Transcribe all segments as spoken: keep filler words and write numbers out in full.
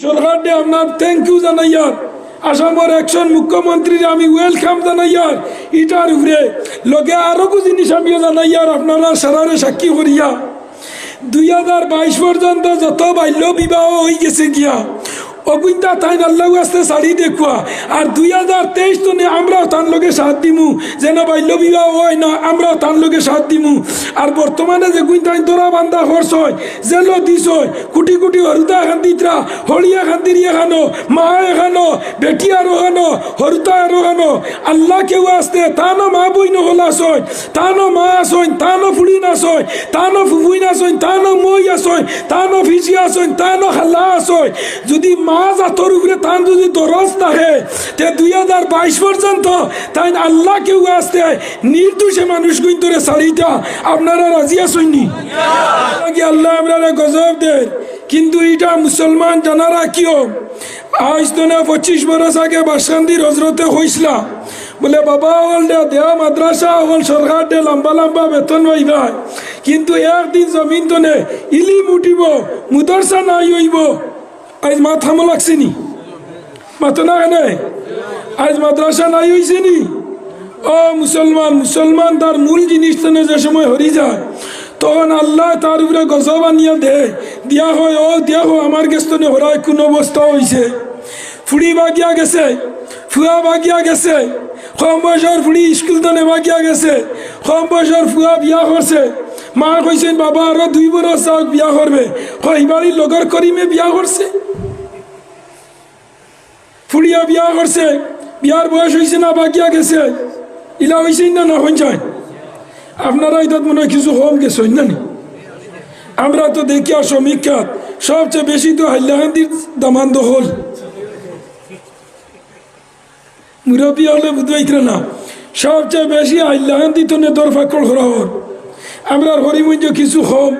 সরকাররে আপনার thank you জানাইয়ার, আসামর একজন মুখ্যমন্ত্রীরে আমি welcome জানাইয়ার, ইটার উপরে লগে আরো কিছু জিনিস আমিও জানাইয়ার, আপনারা সারারে সাক্ষী করিয়া। দুই হাজার বাইশ পর্যন্ত যত বাল্য বিবাহ অই গেছে গিয়া, অগুইনতা তাইন আল্লাহ আস্তে ছাড়ি দেখুয়া। আর দুই হাজার তেইশ তনে আমরাও তান লগে সাথ দিমু, যেন বাল্য বিবাহ অয় না, আমরাও তান লগে সাথ দিমু। আর বর্তমানে যেগুইন তাইন ধরা বান্ধা করছইন, জেলো দিছইন, কুটি কুটি হরুতা কান্দিতরা, হরিয়া কান্দির এখানো, মা এখানো, বেটি আরো খানো, হরুতা আরো খানো, আল্লাহ কেউ আস্তে, তানো মা বইন অকল আছইন, তানো মা আছইন, তানো ফুড়িন আছইন, তানো ফুফুইন আছইন, তানো মই আছইন, তানো ফিজি আছইন, তানো খালা আছইন। যদি মা জাতর উপরে তান যদি দরজ থাকে, তে দুই হাজার বাইশ পর্যন্ত তাইন আল্লাহ কেউ আস্তে নির্দোষে মানুষগুইনতরে ছাড়িতা। আপনারা রাজি আছইন নি? আগে আল্লাহ আমরারে গজব দের, কিন্তু ইটা মুসলমান জানা রাখিও। আইজ তনে পঁচিশ বরস আগে বাসকান্দির হজরতে কইছলা, বলে, "বাবা, অকলরে দেও মাদ্রাসা, অকল সরকাররে লম্বা লম্বা বেতন পাইবায়, কিন্তু একদিন জমিন তনে ইলিম উঠিবো, মুদরসা নাই অইবো।" আইজ মাত হামো লাগছে নি? মাতো না কেনে? আইজ মাদ্রাসা নাই অইছে নি? ও মুসলমান, মুসলমান তার মূল জিনিস তনে যে সময় হরি যায়, তখন আল্লাহ তার উপরে গজব আনিয়া দেয়, দিয়া কয়, "ও দেখো, আমার গেছ তনে হরায় কোন অবস্থা অইছে।" ফুড়ি বাগিয়া গেছে, ফুয়া বাগিয়া গেছে, কম বয়সর ফুড়ি স্কুল তনে বাগিয়া গেছে, কম বয়সর ফুয়া বিয়া করছে। মা কইছইন, "বাবা, আরো দুই বরস যাউক, বিয়া করবে।" কয়, "ই বাড়ির লগর করিমে বিয়া করছে।" ফুড়িয়া বিয়া করছে, বিয়ার বয়স অইছে না, বাগিয়া গেছে। ইলা অইছে না, না অইছে? আপনারা ইতাত মনে অয় কিছু কম গেছইন না নি? আমরা তো দেখিয়ার সমীক্ষাত সবচেয়ে বেশি তো হাইলাকান্দির দামান দখল। মুরব্বী অকলে বুঝবাইতরা না, সবচেয়ে বেশি হাইলাকান্দি তনে দরফাকড় করা অর। আমরার হরিমঞ্জ কিছু কম,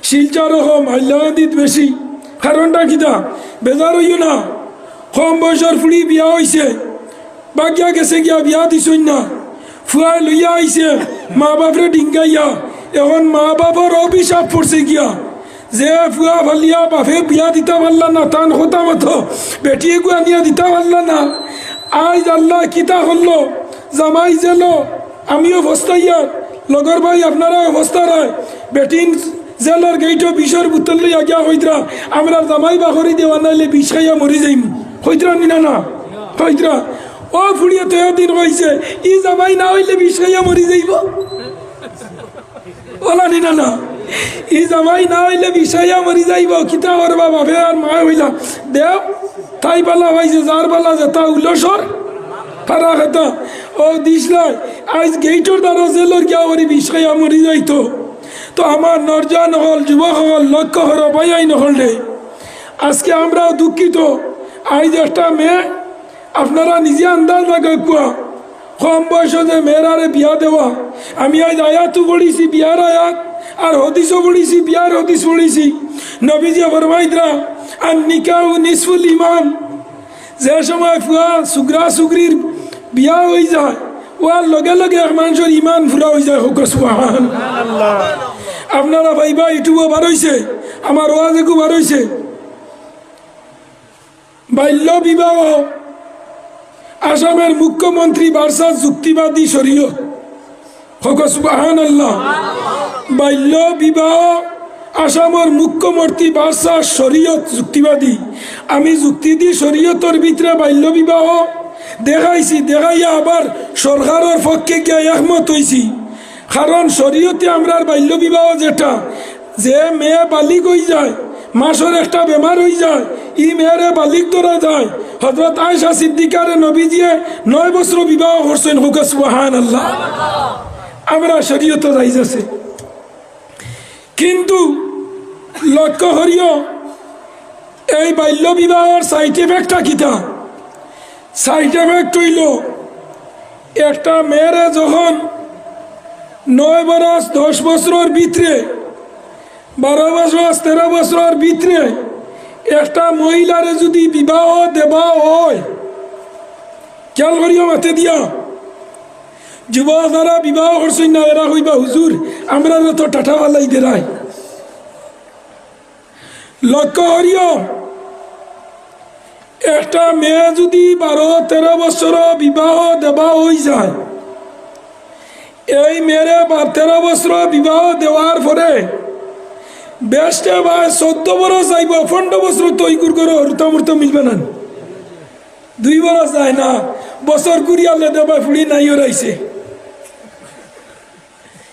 শিলচরও কম, হাইলাকান্দিত বেশি। কারণটা কিতা? বেজার অইও না। কম বয়সর ফুড়ি বিয়া অইছে, বাগিয়া গেছে গিয়া, বিয়া দিছইন না। ফুয়ায় লইয়া আইছে, মা বাপরে ডিঙ্গাইয়া। এখন মা বাপর অভিশাপ পড়ছে গিয়া, যে ফুয়া ফালিয়া বাপে বিয়া দিতা পারলা না, তান কথা মতো বেটি এগু আনিয়া দিতা পারলা না। আইজ আল্লাহ কিতা করলো, জামাই জেলো, আমিও ফস্তাইয়ার, লগর ভাই আপনারাও ফস্তারায়। বেটিন জেলর গেইটো বিষর বোতল লইয়া গিয়া কইতরা, "আমরার জামাই বাখরি দেওয়া নাইলে বিষ খাইয়া মরি যাইমু।" কইতরা নি না, না? কইতরা। ও ফুড়িয়ে তো এদিন কইছে, "ই জামাই না অইলে বিষ খাইয়া মরি যাইবো।" অলা নি না, না? "ই জামাই না অইলে বিষ খাইয়া মরি যাইবো।" কিতা করবা বাপে আর মায় অইলা, "দেও, তাই বালা পাইছে, যার বালা যেতা উলসর।" পারা কথা, ও দিশলাই, আইজ গেইটর দ্বারা জেলর গিয়া করি বিষ খাইয়া মরি যাইতো। তো আমার নরজান অকল, যুবক অকল, লক্ষ্য করো, ভাইয়াইন অকলরে। আজকে আমরাও দুঃখিত। আইজ একটা মেয়ে, আপনারা নিজে আন্দাজ লাগাউক্কা, কম বয়সো যে মেয়েরারে বিয়া দেওয়া। আমি আইজ আয়াতও পড়ছি, বিয়ার আয়াত, আর হদিসও পড়ছি, বিয়ার হদিস পড়ছি। নবীজিয়ে ফরমাইতরা, "আন নিকাহু নিসফুল ঈমান।" যে সময় ফুয়া সুগরা সুগরির বিয়া অইযায়, অওয়ার লগে লগে এক মানষর ঈমান ফুরা অইযায়। কউক্কা সুবহানাল্লাহ। আপনারা ভাইবা, ইউটিউবো বার অইছে, আমার ওয়াজ এগু বার অইছে। বাল্য বিবাহ, আসামর মুখ্যমন্ত্রী ভার্সাস যুক্তিবাদী শরীয়ত। কউক্কা সুবহানাল্লাহ। বাল্য বিবাহ, আসামর মুখ্যমন্ত্রী ভার্সাস শরীয়ত যুক্তিবাদী। আমি যুক্তি দি শরীয়তর ভিতরে বাল্য বিবাহ দেখাইছি, দেখাইয়া আবার সরকারর পক্ষে গিয়া একমত অইছি। কারণ শরীয়তে আমরার বাল্য বিবাহ যেটা, যে মেয়ে বালিগ অইযায়, মাসর একটা বেমার অইযায়, ই মেয়েরে বালিগ ধরা যায়। হযরত আয়েশা সিদ্দিকারে নবীজিয়ে নয় বছর বিবাহ করছইন। কউক্কা সুবহানাল্লাহ। আমরার শরীয়তো জায়েজ আছে। কিন্তু লক্ষ্য করিও, এই বাল্য বিবাহর side effectটা কিতা? Side effect অইলো, একটা মেয়েরে যখন নয় বরস, দশ বছরর ভিতরে, বারো বছর, তেরো বছরর ভিতরে একটা মহিলারে যদি বিবাহ দেওয়া অয়, খেয়াল করিও মাতে দিয়া, যুবক যারা বিবাহ করছইন না, এরা কইবা, "হুজুর, আমরারে তো টাটা ফালাই দেরায়।" লক্ষ্য করিও, একটা মেয়ে যদি বারো তেরো বছর বিবাহ দেওয়া অই যায়, এই মেয়েরে বা তেরো বছর বিবাহ দেওয়ার পরে বেহেস্তে বা চৌদ্দ বরস যাইবো, পনরো বছর তো ইগুর ঘরো হুরুতা মুরুতা মিলবে না, দুই বরস যায় না, বছর ঘুরিয়া লেদে বা ফুড়ি নাইওর আইছে।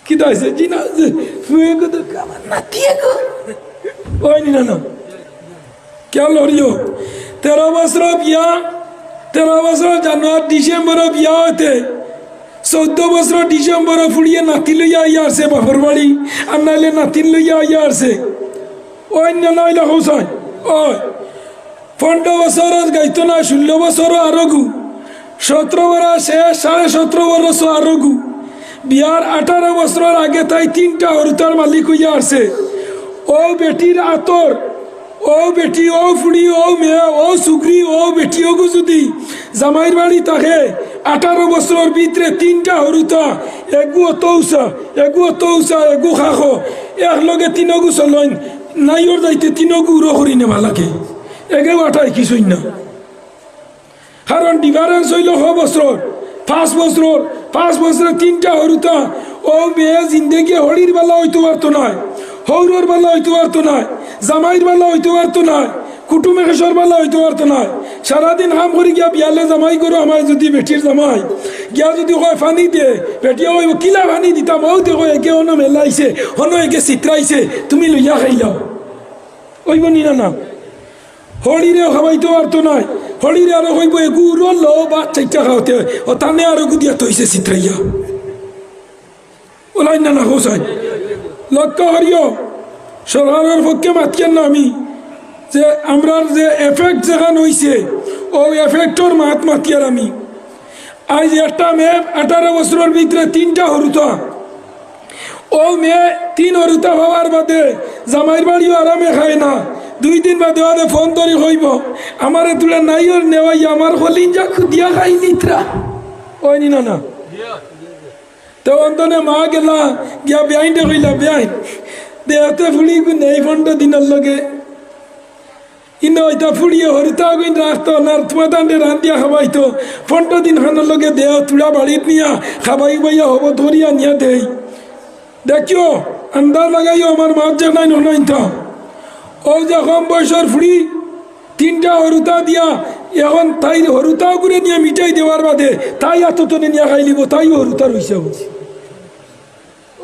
কিতা অইছে? জি না, যে ফুয়ে গো তো আমার নাতিয়ে গো। অয়নি না, না? খেয়াল করিও, তেরো বছর বিয়া, তেরো বছর জানুয়ারি ডিসেম্বর বিয়া অইতে, চৌদ্দ বছর ডিসেম্বর ফুড়িয়ে নাতি লইয়া আইয়া আছে বাপর বাড়ি, আর নাইলে নাতিন লইয়া আইয়া আছে। অয়নি না, না অইলে হোসাইন? অয়। পনরো বছর গাইতো না, ষোলো বছর আরগু, সতেরো বরস শেষ, সাড়ে সতেরো বরস আরগু। বিয়ার আঠারো বছর আগে তাই তিনটা হুরুতার মালিক অইয়া আছে। অউ বেটির আতর, অউ বেটি, অউ ফুড়ি, অউ মেয়ে, অউ সুগরি, অউ বেটি অগু যদি জামাইর বাড়ি থাকে, আঠারো বছরর ভিতরে তিনটা হুরুতা, এগু অত উচা, এগু অত উচা, এগু খাখো, এক লগে তিনগু চলইন, নাইওর যাইতে তিনগু উরো করি নেওয়া লাগে। এগেও আটায় কিছুই না। কারণ difference অইলো ক বছর, পাঁচ বছর, পাঁচ বছরে তিনটা হুরুতা। অউ মেয়ে জিন্দেগি হড়ির বালা অইতো পারতো নায়, হউরর বালা অইতো পারতো নায়, জামাইর বালা অইতো পারতো নায়, কুটুমে খেশর বালা অইতো পারতো নায়। সারাদিন কাম করি গিয়া বিয়ালে জামাই ঘরো আমায় যদি বেটির জামাই গিয়া যদি কয়, "পানি দে", বেটিয়ে কইবো, "কিলা পানি দিতাম? অউ দেখো, এগে অনো মেলাইছে, অনো এগে ছিতরাইছে, তুমি লইয়া খাইলাও।" অইবো নি না, না? হড়িরেও খাবাইতো পারতো নায়। হড়িরে আরো কইবো, "এগু উরো লো, ভাত চাইরটা খাওতে অয়।" অউ তানে আরগু দিয়া থইছে ছিতরাইয়া। অলাইন না, না হোসাইন? লক্ষ্য করিও, সরকারর পক্ষে মাতিয়ার না আমি, যে আমরার যে effect যেখান অইছে, অউ effectর মাত মাতিয়ার আমি। আইজ একটা মেয়ে আঠারো বছরর ভিতরে তিনটা হুরুতা। অউ মেয়ে তিন হুরুতা পাওয়ার বাদে জামাইর বাড়িও আরামে খায় না। দুই দিন বাদে বাদে ফোন ধরি কইবো, "আমারে তুলা নাইওর নেওয়াইয়া আমার কলিঞ্জা খুদিয়া খাই নিতরা।" অয়নি না, না? তে অন্তনে মা গেলা, গিয়া বেয়াইনরে কইলা, "বেয়াইন, দেওতে ফুড়িগু নেই পনরো দিনর লগে।" ইনো ইতা ফুড়িয়ে হুরুতা অগুইন রাখতো না, তুমা তানরে রান্দিয়া খাবাইতো। পনরো দিন খানর লগে দেও, তুলা বাড়িত নিয়া খাবাই বাইয়া হবো ধরিয়া নিয়া দেই। দেখিও, আন্দাজ লাগাইও, আমার মাত যে নাই, ননাইনতা। অউ যে কম বয়সর ফুড়ি, তিনটা হুরুতা দিয়া, এখন তাই হুরুতা অগুরে নিয়া মিটাই দেওয়ার বাদে, তাই আতো তনে নিয়া খাইলিবো, তাইও হুরুতা রইছে বুঝি।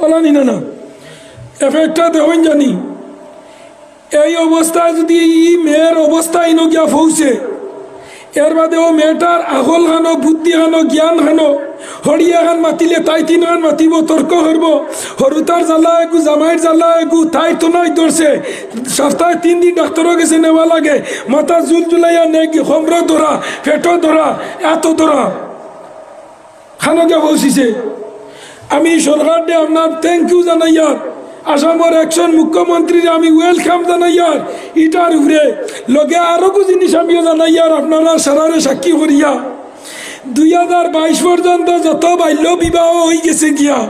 অলানি না, না? Effectটা দেখইন জানি। এই অবস্থায় যদি ই মেয়ের অবস্থা ইনো গিয়া পৌঁছে, এর বাদে অউ মেয়েটার আকল খানো, বুদ্ধি খানো, জ্ঞান খানো, হড়িয়ে খান মাতিলে তাই তিন খান মাতিবো, তর্ক করবো। হুরুতার জ্বালা এগু, জামাইর জ্বালা এগু, তাই তো নাই ধরছে। সপ্তাহে তিন দিন ডাক্তরর গেছে নেওয়া লাগে। মাথা জুল জুলাইয়া নেগি, কমরো ধরা, পেটো ধরা, আতো ধরা। খানো গিয়া পৌঁছিছে। আমি সরকাররে আপনার thank you জানাইয়ার, আসামর একজন মুখ্যমন্ত্রীরে আমি welcome জানাইয়ার, ইটার উপরে লগে আরো কিছু জিনিস আমিও জানাইয়ার, আপনারা সারারে সাক্ষী করিয়া। দুই হাজার বাইশ পর্যন্ত যত বাল্য বিবাহ অই গেছে গিয়া,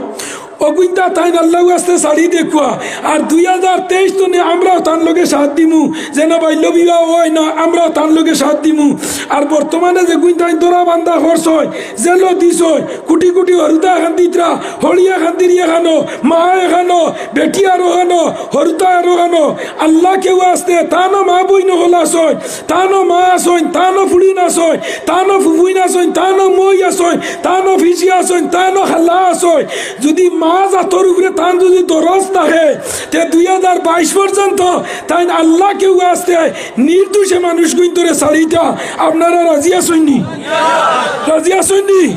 অগুইনতা তাইন আল্লাহ আস্তে ছাড়ি দেখুয়া। আর দুই হাজার তেইশ তনে আমরাও তান লগে সাথ দিমু, যেন বাল্য বিবাহ অয় না, আমরাও তান লগে সাথ দিমু। আর বর্তমানে যেগুইন তাইন ধরা বান্ধা করছইন, জেলো দিছইন, কুটি কুটি হুরুতা খান্দিতরা, হড়িয়ে খান্দির ইয়ে খানো, মা এখানো, বেটি আরো খানো, হুরুতা আরো খানো। আল্লাহ কেউ আস্তে, তানো মা বইন অকল আছইন, তানো মা আছইন, তানো ফুড়িন আছইন, তানো ফুফুইন আছইন, তানো মই আছইন, তানো ফিজি আছইন, তানো খালা আছইন। যদি মা জাতর উপরে তান যদি দরজ থাকে, তে দুই হাজার বাইশ পর্যন্ত তাইন আল্লাহ কেউ আস্তে নির্দোষে মানুষগুইনতরে ছাড়িতা। আপনারা রাজি আছইন নি? রাজি আছইন নি?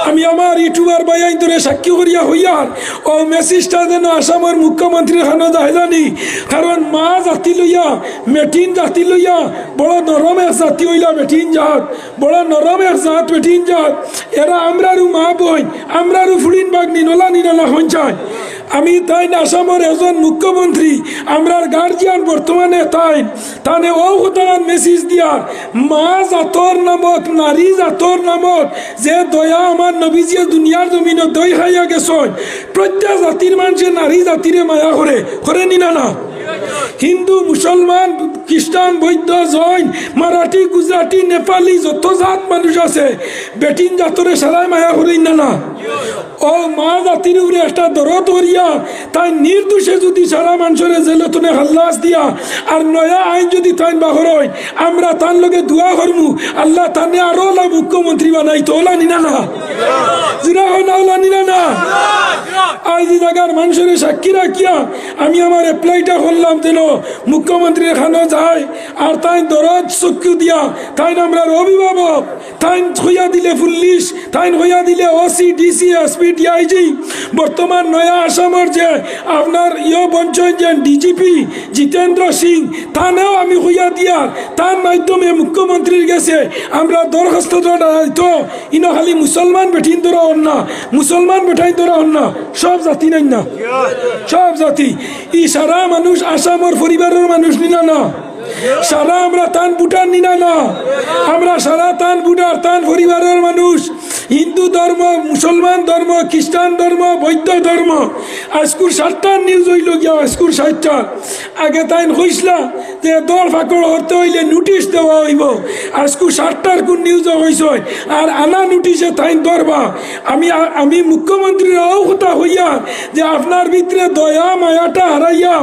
আমি আমার YouTuber ভাইয়াইনতরে সাক্ষী করিয়া কইয়ার, অউ messageটা যেন আসামর মুখ্যমন্ত্রীর খানো যায় জানি। কারণ মা জাতি লইয়া, মেটিন জাতি লইয়া, বড় নরম এক জাতি অইলা মেটিন জাত, বড় নরম এক জাত মেটিন জাত। এরা আমরারও মা বইন, আমরারও ফুড়িন ভাগনি, নলা নিরালা হইন চায়। আমি তাইন আসামর একজন মুখ্যমন্ত্রী, আমরার guardian বর্তমানে তাইন, তানে অউ কথাখান message দিয়ার, মা জাতর নামত, নারী জাতর নামত যে দয়া আমার নবীজিয়ে দুনিয়ার জমিনো দই খাইয়া গেছইন, প্রত্যেক জাতির মানষে নারী জাতিরে মায়া করে, করে নি না, না? হিন্দু, মুসলমান, খ্রিস্টান, বৌদ্ধ, জৈন, মারাঠি, গুজরাটি, নেপালি, যত জাত মানুষ আছে, বেটিন জাতরে সারায় মায়া করইন না না? ও মা জাতির উপরে একটা দরদ করিয়া, তাইন নির্দোষে যদি সারা মানষরে জেল থনে খাল্লাস দিয়া, আর নয়া আইন যদি তাইন বার করইন, আমরা তান লগে দোয়া করমু, আল্লাহ তানে আরো অলা মুখ্যমন্ত্রী বানাইতো, অলা নি না না? জুরা কও না, অলা নি না না? আইজ ই জাগার মানষরে সাক্ষী রাখিয়া আমি আমার apply টা করলাম যেন মুখ্যমন্ত্রীর কানো যায়, আর তাইন দরদ চক্ষু দিয়া, তাইন আমরার অভিভাবক, তাইন কইয়া দিলে পুলিশ, তাইন কইয়া দিলে ওসি, ডিসি, এসপি, ডিআইজি, বর্তমান নয়া আসামর যে আপনার ইয়ো বঞ্চন যে ডিজিপি জিতেন্দ্র সিং, তানেও আমি কইয়া দিয়ার, তার মাধ্যমে মুখ্যমন্ত্রীর গেছে আমরা দরখাস্ত দেওয়াটা হয়তো ইনো খালি মুসলমান বেটিন ধরা হন না, মুসলমান বেটাইন ধরা হন না, সব জাতি নাই না, সব জাতি। ই সারা মানুষ আসামর পরিবারর মানুষ নি না না? সারা আমরা তান ভোটার নি না না? আমরা সারা তান ভোটার, তান পরিবারর মানুষ। হিন্দু ধর্ম, মুসলমান ধর্ম, খ্রিস্টান ধর্ম, বৌদ্ধ ধর্ম। আইজকুর সাতটার নিউজ অইলো গিয়া, আইজকুর সাতটার। আগে তাইন কইছলা যে ধরপাকড় করতে অইলে নোটিশ দেওয়া অইবো। আইজকু সাতটার কুন নিউজো কইছইন? আর আনা নোটিশে তাইন ধরবা। আমি, আমি মুখ্যমন্ত্রীরে অউ কথা কইয়ার যে আপনার ভিতরে দয়া মায়াটা হারাইয়া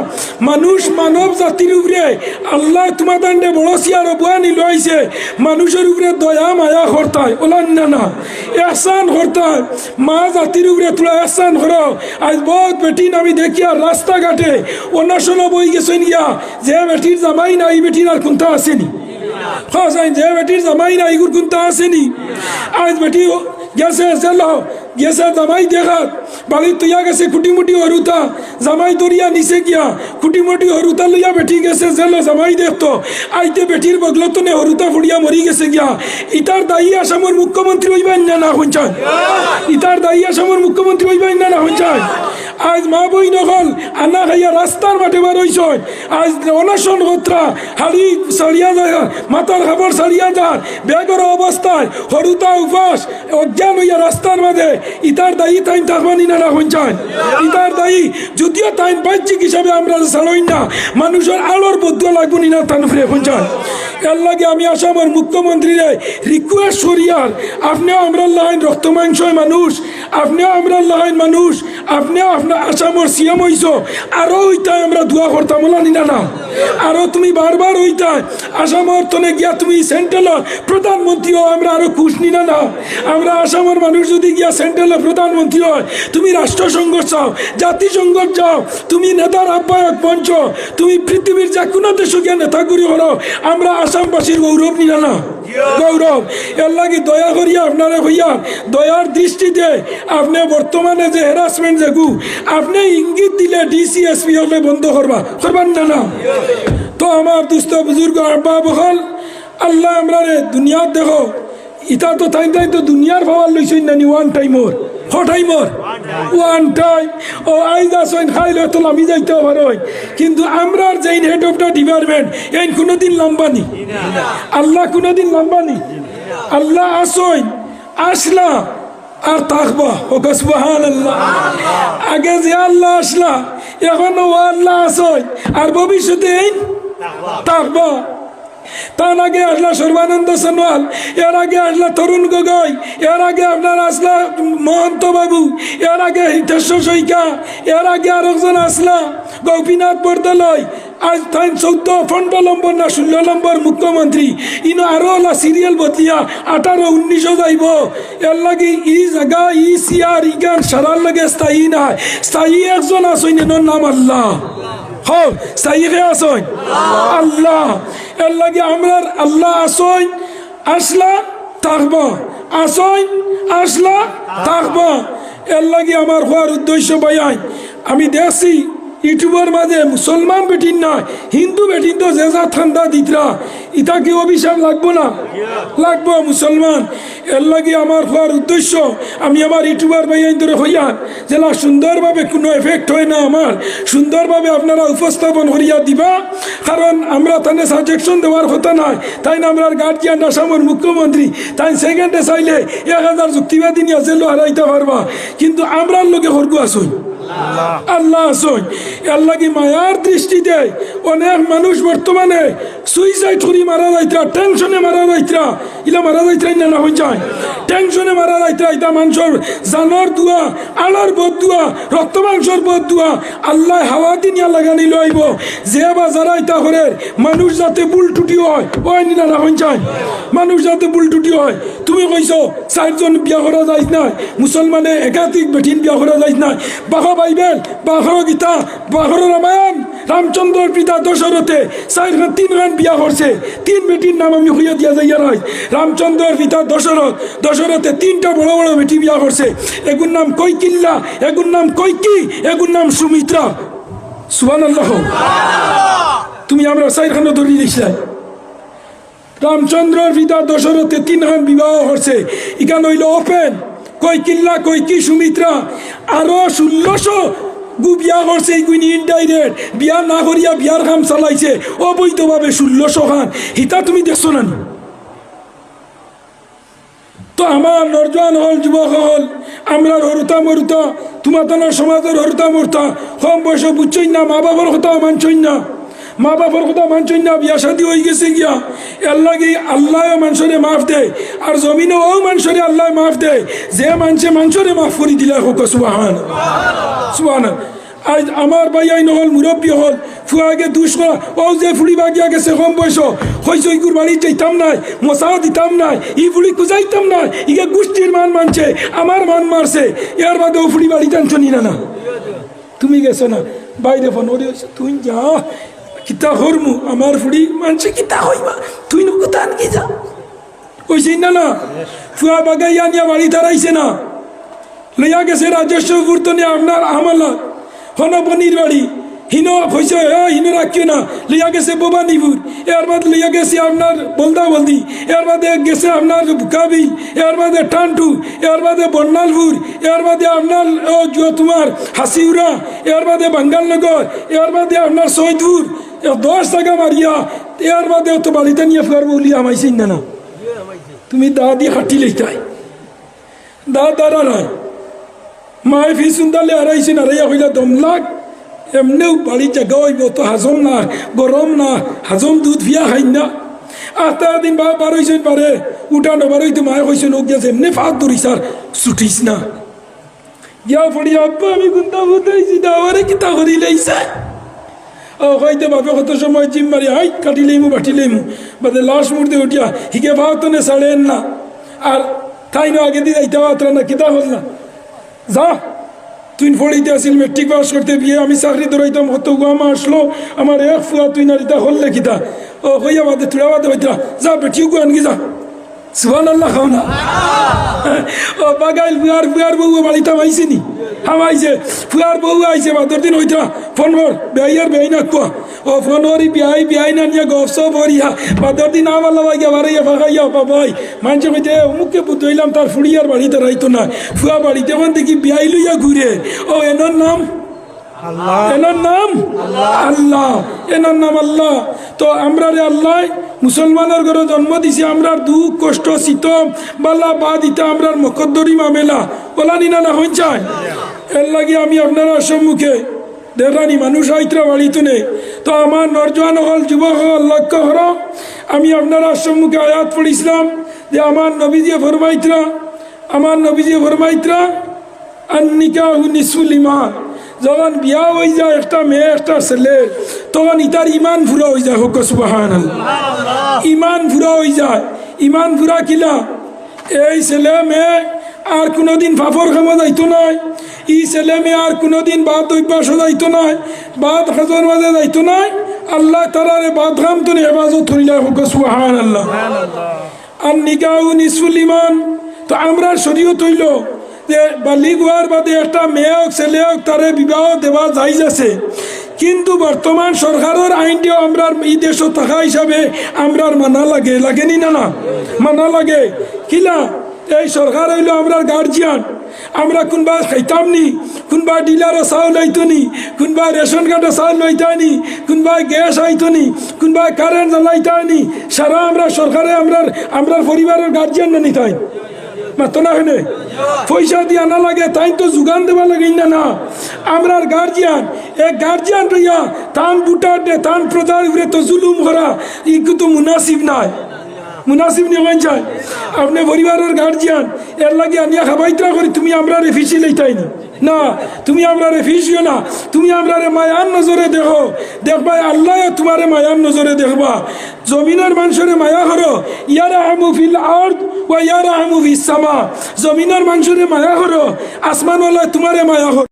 মানুষ মানব জাতির উপরে আল্লায় তুমার দান্ডে বড় সিয়ার অবুয়ানি লইছে, মানুষর উপরে দয়া মায়া করতায়, অলা নি না না? এহসান করতায়, মা জাতির উপরে থুড়া এহসান করো। আইজ বউত বেটিন আমি দেখিয়ার রাস্তাঘাটে অনশনো বই গেছইন গিয়া, যে বেটির জামাই নাই, ই বেটির আর কুন্তা আছে নি? কও চাইন, যে বেটির জামাই নাই, ইগুর কুন্তা আছে নি? আইজ বেটি গেছে জেলো, গেছে জামাই দেখাত, বাড়িত থইয়া গেছে কুটিমুটি হুরুতা, জামাই ধরিয়া নিছে গিয়া, কুটিমুটি হুরুতা লইয়া বেটি গেছে জেলো জামাই দেখতো, আইতে বেটির বগলত থনে হুরুতা পড়িয়া মরি গেছে গিয়া। ইতার দায়ী আসামর মুখ্যমন্ত্রী অইবা নি না না কইন চাইন? ইতার দায়ী আসামর মুখ্যমন্ত্রী অইবা নি না না কইন চাইন? আইজ মা বইন অকল আনা খাইয়া রাস্তার মাঠে বার অইছইন, আইজ অনশন করতরা, হাড়ি ছাড়িয়া যার, মাথার কাপড় ছাড়িয়া যার, বেঘর অবস্থায়, হুরুতা উপাস, অজ্ঞান অইয়া রাস্তার মাঝে। ইতার দায়ী তাইন থাকবা নি না না কইন চাইন? ইতার দায়ী, যদিও তাইন বাহ্যিক হিসাবে আমরারে ছাড়ইন না, মানুষর আলোর বদুয়া লাগবো নি না তান উপরে কইন চাইন? এরলাগি আমি আসামর মুখ্যমন্ত্রীরে request করিয়ার, আপনেও আমরার লাখান রক্ত মাংসর মানুষ, আপনেও আমরার লাখান মানুষ, আপনেও আপনার আসামর সিএম অইছো, আরো অইতায় আমরা দোয়া করতাম, অলা নি না না? আরো তুমি বারবার অইতায়, আসামর থনে গিয়া তুমি সেন্ট্রালর প্রধানমন্ত্রী অও, আমরা আরো খুশ নি না না? আমরা আসামর মানুষ যদি গিয়া সেন্ট্রালর প্রধানমন্ত্রী অয়, তুমি রাষ্ট্রসংঘ চাও, জাতিসংঘ চাও, তুমি নেতার আহ্বায়ক মঞ্চ, তুমি পৃথিবীর যে কুনু দেশো গিয়া নেতাগিরি করো, আমরা আসামবাসীর গৌরব নি না না? গৌরব। এরলাগি দয়া করিয়া আপনারে কইয়ার, দয়ার দৃষ্টিতে আপনে বর্তমানে যে harassment যেগু, আপনে ইঙ্গিত দিলে ডিসি এসপি অকলে বন্ধ করবা, করবা নি না না? তো আমার দুস্ত বুজুর্গ আহবাব অকল, আল্লায় আমরারে দুনিয়াত দেখো, ইতা তো তাইন তাইন তো দুনিয়ার power লইছইন না নি, one time অর, ক time অর? One time। ও আইজ আছইন, কাইল অয়তো লামি যাইতেও পারইন, কিন্তু আমরার যেইন head of the department, এইন কুনুদিন লামবা নি? আল্লা কুনুদিন লামবা নি? আল্লা আছইন, আছলা আর থাকবা। কউক্কা সুবহানাল্লাহ। আগে যে আল্লা আছলা, অখন অউ আল্লা আছইন, আর ভবিষ্যতে এইন থাকবা। তান আগে আছলা সর্বানন্দ সোনোয়াল, এর আগে আছলা তরুণ গগৈ, এর আগে আপনার আছলা মহন্ত বাবু, এর আগে হিতেশ্বর শইকীয়া, এর আগে আরকজন আছলা গোপীনাথ বরদলৈ। আইজ তাইন চৌদ্দ, পনরো নম্বর না ষোল্ল নম্বর মুখ্যমন্ত্রী, ইনো আরো অলা serial বদলিয়া আঠারো, উনিশো যাইবো। এরলাগি ই জাগা, ই চেয়ার, ইখান সারার লগে স্থায়ী নায়। স্থায়ী একজন আছইন, এনর নাম আল্লা। কও, স্থায়ী কে আছইন? আল্লা। এরলাগি আমরার আল্লা আছইন, আছলা, থাকবা। আছইন, আছলা, থাকবা। এরলাগি আমার কওয়ার উদ্দেশ্য ভাইয়াইন, আমি দেখছি YouTube-র মাঝে মুসলমান বেটিন নায়, হিন্দু বেটিন তো যে যা ঠান্ডা দিতরা, ইতা কি অভিশাপ লাগবো না? লাগবো মুসলমান। এরলাগি আমার কওয়ার উদ্দেশ্য, আমি আমার YouTuber ভাইয়াইনতরে কইয়ার, যেলা সুন্দরভাবে কুনু effect অয় না আমার, সুন্দরভাবে আপনারা উপস্থাপন করিয়া দিবা, কারণ আমরা তানে suggestion দেওয়ার কথা নায়, তাইন আমরার guardian আসামর মুখ্যমন্ত্রী, তাইন second-এ চাইলে এক হাজার যুক্তিবাদী নিয়া জেলো হারাইতা পারবা, কিন্তু আমরার লগে হরগু আছইন। আল্লাহ আছইন। এরলাগি মায়ার দৃষ্টিতে অনেক মানুষ বর্তমানে সুইসাইড করি মারা যাইতরা, টেনশনে মারা যাইতরা, ইলা মারা যাইতরা না, না হইন যায়। টেনশনে মারা যাইতরা, ইতা মানষর জানর দোয়া, আড়র বদদোয়া, রক্ত মাংসর বদদোয়া, আল্লায় হাওয়া দিনিয়া লাগানি লইব। যে বা যারা ইতা করের, মানুষ যাতে ভুল ত্রুটি হয়, ওই নিলা না হইন যায়। মানুষ যাতে ভুল ত্রুটি হয়, তুমি কইছো চাইরজন বিয়া করা যাইত নায়, মুসলমানে একাধিক বেটিন বিয়া করা যাইত নায়। বাখো বাইবেল, বাখো গীতা, বাখো রামায়ণ, রামচন্দ্রর পিতা দশরথে চাইর খান, তিন খান বিয়া করছে। তিন বেটির নাম আমি কইয়া দিয়া যাইয়ার আইজ। রামচন্দ্রর পিতা দশরথ, দশরথে তিনটা বড় বড় বেটি বিয়া করছে। এগুর নাম কৈকিল্লা, এগুর নাম কৈকি, এগুর নাম সুমিত্রা। সুবহানাল্লাহ। তুমি আমরা চাইর খানো ধরি দিছিলাই। রামচন্দ্রর পিতা দশরথে তিন খান বিবাহ করছে। ইখান অইল ওপেন। কৈকিল্লা, কৈকি, সুমিত্রা, আরো ষোলোশো গু বিয়া করছে। ইগুইন ইনডাইরেক্ট বিয়া না করিয়া বিয়ার কাম চালাইছে অবৈধভাবে ষোলোশো খান। হিতা তুমি দেখছো না নি? তো আমার নরজোয়ান হকল, যুবক হকল, আমরার হরুতা মরুতা, তুমাতানর সমাজর হরুতা মরুতা, কম বয়সো বুঝছইন না, মা বাপর কথাও মানছইন না, মা বাপর কথা মানছইন না, বিয়া শাদি অইগেছে গিয়া। এরলাগি আল্লায়ও মানষরে মাফ দেয়, আর জমিনো অউ মানষরে আল্লায় মাফ দেয়, যে মানষে মানষরে মাফ করি দিলা। কউক্কা সুবহান, সুবহান। আইজ আমার ভাইয়াইন হকল, মুরব্বি হকল, ফুয়াগে দুষ করা, অউ যে ফুড়ি বাগিয়া গেছে কম বয়সো, কইছে ইগুর বাড়িত যাইতাম নায়, মশা দিতাম নায়, ই ফুড়ি খুজাইতাম নায়, ইগে গুষ্টির মান মানছে, আমার মান মারছে, এরবাদে অউ ফুড়ি বাড়িত আনছো নি না, না? তুমি গেছো না, বাইরে ফোন করি কইছে, "তুই যা, কিতা করমু, আমার ফুড়ি মানষে কিতা কইবা, তুই নু কুতা আনকি যা।" কইছে না, না, ফুয়া বাগাইয়া নিয়া বাড়িত হারাইছে না, লইয়া গেছে রাজস্বপুর তনে আপনার আমালা, হনো বনির বাড়ি, হিনো কইছে, "এ, হিনো রাখিও না।" লইয়া গেছে ভবানীপুর, এরবাদে লইয়া গেছে আপনার বলদা বলদি, এরবাদে গেছে আপনার বুকাবিল, এরবাদে টান্টু, এরবাদে বন্নালপুর, এরবাদে আপনার, ও, জুয়া তুমার হাসিউরা, এরবাদে বাঙ্গালনগর, এরবাদে আপনার সৈদপুর, এ দশ জাগা মারিয়া, এরবাদে অত বাড়িত নিয়া ফুয়ার বউলি হামাইছে না, না? তুমি দাদি খাটি লইতায়। দা দাঁড়া নাই। মায়ে ফিছুন দালে হারাইছইন, হারাইয়া কইলা, "দম লাগ, এমনেউ বাড়িত জাগা অইবো তো, হাজম না, গরম না, হাজম দুধ ফিয়া খাইন না।" আস্তা দিন বা-, বার অইছইন বারে, উঠানো বার অইতো মায়ে কইছইন, "ও গেছে এমনে ফাঁদ ধরিস আর ছুটিস না।" গিয়া পড়ি, "আব্বা, আমি কুন্তা ফুতাইছি না, আমারে কিতা করি লাইছে?" ও কইতে বাপে কত সময় জিম মারি, "হাই, কাটি লইমু, বাটি লইমু।" বাদে লাশ মুর্দে উঠিয়া, হিগে ভাও তনে ছাড়েন না। আর তাইন আগেদি যাইতা পারতা না, কিতা করলা? যা, তুই পড়িতে আছিল, মেট্রিক পাস করতে বিয়া, আমি চাকরি ধরাইতাম, কত গুয়া মা আসলো, আমার এক ফুয়া তুই নারিতা করলে কিতা? ও কইয়া বাদে তুড়া বাদে হইতা, "যা, বেটিও গুয়া আনগি যা।" সুবহানাল্লাহ কও না। ও বাগাইল ফুয়ার, ফুয়ার বউ বাড়িত হামাইছে নি? হামাইছে। ফুয়ার বউ আইছে, বাদর দিন হইতা, "ফোন কর, বেয়াই আর বেয়াই না কুয়া।" ও ফোন করি, "বিয়াই, বিয়াই না নিয়া গপ সপ করিয়া।" বাদর দিন আমার লবাই গিয়া বাড়াইয়া ফাঁকাইয়া, "বাবাই, মানষে কইতে, অমুককে বুদ্ধ হইলাম, তার ফুড়ি আর বাড়িত হারাইতো না। ফুয়া বাড়িত অখন দেখি বিয়াই লইয়া ঘুরে। ও এনর নাম আল্লাহ। এনর নাম আল্লাহ। আল্লাহ। এনর নাম আল্লাহ।" তো আমরারে আল্লায় মুসলমানর ঘরো জন্ম দিছে, আমরার দুঃখ, কষ্ট, সিতম, বালা বাদ ইতা আমরার মকদ্দরি মামেলা। ওলা নি না, না হইন চায়? এরলাগি আমি আপনারার সম্মুখে দেড়ানি মানুষ আইতরা বাড়িত নে। তো আমার নরজোয়ান হকল, যুবক হকল, লক্ষ্য করো, আমি আপনারার সম্মুখে আয়াত পড়ছিলাম যে আমার নবীজিয়ে ফরমাইতরা, আমার নবীজিয়ে ফরমাইতরা, "আন নিকাহু নিসফুল ঈমান।" যখন বিয়া অইযায় একটা মেয়ে একটা ছেলে, তখন ইতার ঈমান পুরা অইযায়। কউক্কা সুবহানাল্লাহ। ঈমান পুরা অইযায়। ঈমান পুরা কিলা? এই ছেলে মেয়ে আর কুনুদিন পাপর কামো যাইতো নায়। ই ছেলে মেয়ে আর কুনুদিন বাদ অভ্যাসো যাইতো নায়, বাদ কাজর মাজে যাইতো নায়। আল্লায় তারারে বাদ কাম তনে হেফাজত করিলা। কউক্কা সুবহানাল্লাহ। আন নিকাহু নিসফুল ঈমান। তো আমরার শরীয়ত অইলো যে বালিগ অওয়ার বাদে একটা মেয়ে অউক, ছেলে অউক, তারে বিবাহ দেওয়া জায়েজ আছে। কিন্তু বর্তমান সরকারর আইন দিয়াও আমরার ই দেশো থাকা হিসাবে আমরার মানা লাগে, লাগে নি না, না? মানা লাগে। কিলা? এই সরকার অইলো আমরার গার্জিয়ান। আমরা কুনবা খাইতাম নি, কুনবা ডিলারো চাউল আইতো নি, কুনবা রেশন কার্ডো চাউল লইতাম নি, কুনবা গ্যাস আইতো নি, কুনবা কারেন্ট জ্বালাইতাম নি, সারা আমরা সরকারে আমরার, আমরার পরিবারর গার্জিয়ান না নি তাইন? মাতো না কেনে? পয়সা দি আনা লাগে, তাইন তো যোগান দেওয়া লাগে না, না? আমরার গার্জিয়ান, এক গার্জিয়ান রইয়া তান ভোটার দে, তান প্রজার উপরে তো জুলুম করা, ইগু তো মুনাসিব নায়। মুনাসিব নি কইন চাই? আপনে পরিবারর গার্জিয়ান, এরলাগি আনিয়া খাবাইতরা করি তুমি আমরারে ফিসি লইতায় নি। না, তুমি আমরারে ফিসিও না, তুমি আমরারে মায়ার নজরে দেখো। দেখবায় আল্লায় তুমারে মায়ার নজরে দেখবা। জমিনর মানষরে মায়া করো, ইয়ারহামু ফিল আরদ ওয়া ইয়ারহামু ফিস সামা। জমিনর মানষরে মায়া করো, আসমানওয়ালায় তুমারে মায়া করো।